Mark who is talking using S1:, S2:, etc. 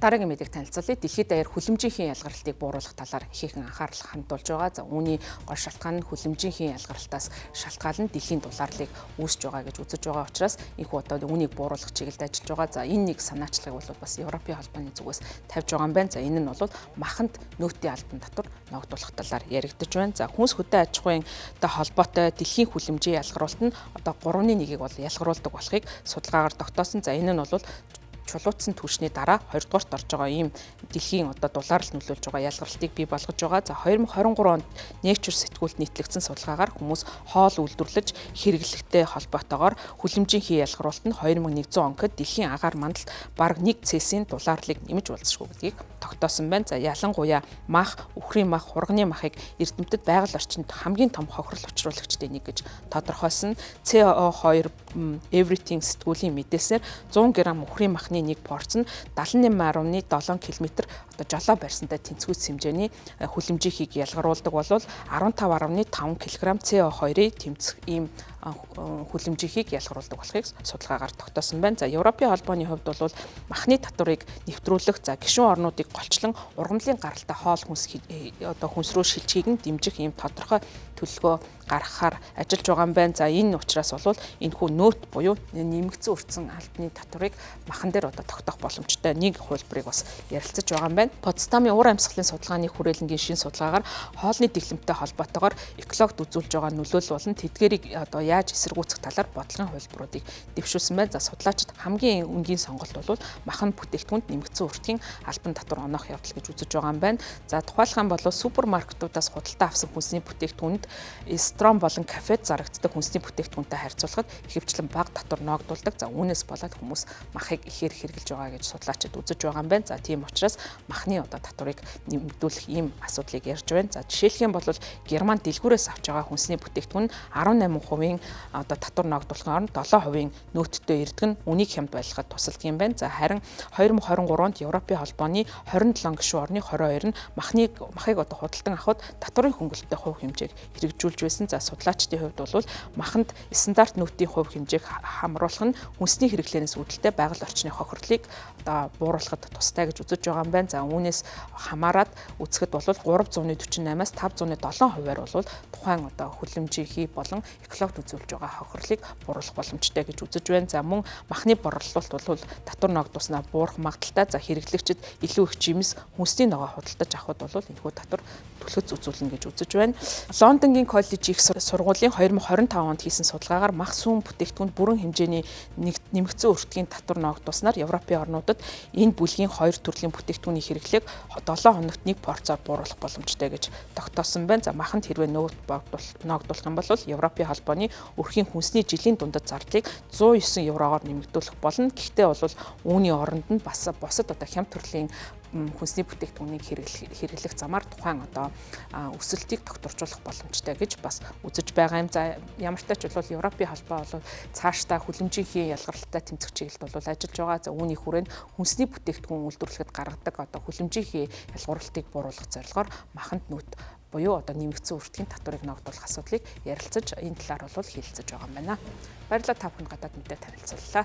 S1: Дараагийн мэдээг танилцуулъя. Дэлхийд даяар хүлэмжийн ялгаралтыг бууруулах талаар ихээхэн анхаарал хандуулж байгаа. За үүний гол шалтгаан нь хүлэмжийн ялгаралтаас шалтгаалan дэлхийн дулаарлыг үүсэж байгаа гэж үзэж байгаа учраас энэхүү одоо үүнийг бууруулах чиглэлд ажиллаж байгаа. За энэ нэг санаачлагыг бол бас Европын холбооны зүгээс тавьж байгаа юм байна. За энэ нь бол маханд нөөтийн албан татвар ногдуулах талаар яригдаж байна. За хүнс хөдөө аж ахуйн одоо холбоотой дэлхийн хүлэмжийн ялгаруулалт нь одоо 3.1-ийг бол ялгаруулдаг болохыг судалгаагаар тогтоосон. За энэ нь бол чулуутсан түвшний дараа 2 дугаарт орж байгаа ийм дэлхийн одоо дулаарлалт нөлөөлж байгаа ялгаралтыг бий болгож байгаа. За 2023 онд Nature сэтгүүлд нийтлэгдсэн судалгаагаар хүмүүс хоол үйлдвэрлэж хэрэглэхтэй холбоотойгоор хүлэмжийн хий ялгаруулалт нь 2100 он гэхэд дэлхийн агаар мандалд бараг 1 Цельсийн дулаарлыг нэмж болзошгүй гэдгийг тогтоосон байна. За ялангуяа мах, үхрийн мах, хурганы махыг эрдэмтэд байгаль орчинд хамгийн том хохирол учруулагчдын нэг гэж тодорхойлсон. CO2 Everything сэтгүүлийн мэдээлсээр 100 г үхрийн махны нэг порц нь 78.7 км одоо жолоо барьсантай тэнцвүүц хэмжээний хүлэмжийнхийг ялгаруулдаг бол 15.5 кг CO2-ыг тэмцэх ийм хүлэмжийнхийг ялгаруулдаг болохыг судалгаагаар тогтоосон байна. За Европын холбооны хувьд бол махны татварыг нэвтрүүлэх, за гишүүн орнуудыг голчлон ургамлын гаралтай хоол хүнс одоо хүнс рүү шилжихийг нь дэмжих ийм тодорхой төлөвлөгөө гаргахаар ажиллаж байгаа юм байна. За энэ учраас бол энэхүү нөөт буюу нэмэгдсэн өртсөн албаны татварыг махан дээр одоо тогтоох боломжтой нэг хувилбарыг бас ярилцаж байгаа юм байна. Потсдамын уур амьсгалын судалгааны хүрээлэнгийн шин судалгаагаар хоолны дэглэмтэй холбоотойгоор экологид үзүүлж байгаа нөлөөлөл болон тэдгэрийг одоо яаж эсэргүүцэх талаар бодлогын хувилбаруудыг дэвшүүлсэн байна. За судлаачид хамгийн энгийн сонголт бол махан бүтээгдэхүүнд нэмэгдсэн өртгийн албан татвар оноох явдал гэж үзэж байгаа юм байна. За тухайлах юм бол супермаркетуудаас худалдаа авсан хүнсний бүтээгдэхүүнд ресторан болон кафед зарагддаг хүнсний бүтээгдэхүүнтэй харьцуулахад ихэвчлэн бага татвар ноогдуулдаг. За үүнээс болоод хүмүүс махыг ихээр хэрэглэж байгаа гэж судлаачид үзэж байгаа юм байна. За тийм учраас махны одоо татварыг нэмэгдүүлэх ийм асуудлыг ярьж байна. За жишээлх юм бол Герман дэлгүүрээс авч байгаа хүнсний бүтээгдэхүүн 18% одоо татвар ноогдуулахын оронд 7% нөөттэй ирдэг нь үнийг хямд байлгахад тусалдаг юм байна. За харин 2023 онд Европын холбооны 27 гишүүн орны 22 нь махыг одоо худалдан авахд татварын хөнгөлөлттэй хувь хэмжээг хэрэгжүүлж байсан. За судлаачдын хувьд бол маханд стандарт нөөтийн хувь хэмжээг хамруулах нь хүнсний хэрэглээнээс үүдэлтэй байгаль орчны хохирлыг одоо бууруулахад тустай гэж үзэж байгаа юм байна. За үүнээс хамаарат үзэхэд бол 348-аас 507%-аар бол тухайн одоо хүлэмжийн хий болон экологид үзүүлж байгаа хохирлыг бууруулах боломжтой гэж үзэж байна. За мөн махны борлуулалт бол татвар ноогдуулснаар буурах магадлалтай. За хэрэглэгчид илүү их жимс хүнсний ногоо худалдаж авахд бол энэхүү татвар түлхэц үзүүлнэ гэж үзэж байна. Лондонгийн коллеж их сургуулийн 2025 онд хийсэн судалгаагаар мах сүүн бүтээгдэхүүнд бүрэн хэмжээний нэмэгдсэн өртгийн татвар ноогдуулснаар Европын орнуудад энэ бүлгийн хоёр төрлийн бүтээгдэхүүний хэрэглээг 7 хоногт нэг порцоор бууруулах боломжтой гэж тогтоосон байна. За маханд хэрвээ ноогдуулах юм бол Европын холбооны өрхийн хүнсний жилийн дундад зардлыг 109 еврогоор нэмэгдүүлэх болно. Гэхдээ бол үүний оронд нь бас бусад одоо хямд төрлийн хүнсний бүтээгдэхүүнийг хэрэглэх замаар тухайн одоо өсөлтийг тогтворжуулах боломжтой гэж бас үзэж байгаа юм. За ямар ч тач бол Европын холбоо бол цаашдаа хүлэмжийн ялгаралтай тэмцэх чиглэлд бол ажиллаж байгаа. За үүний хүрээнд хүнсний бүтээгдэхүүн үйлдвэрлэхэд гаргадаг одоо хүлэмжийн ялгуурлалтыг бууруулах зорилгоор маханд нүүт буюу одоо нэмэгдсэн өртгийн татварыг ногдуулах асуудлыг ярилцаж энэ талаар бол хэлэлцэж байгаа юм байна. Баярлалаа, та бүхэнд гадаад мэдээ танилцууллаа.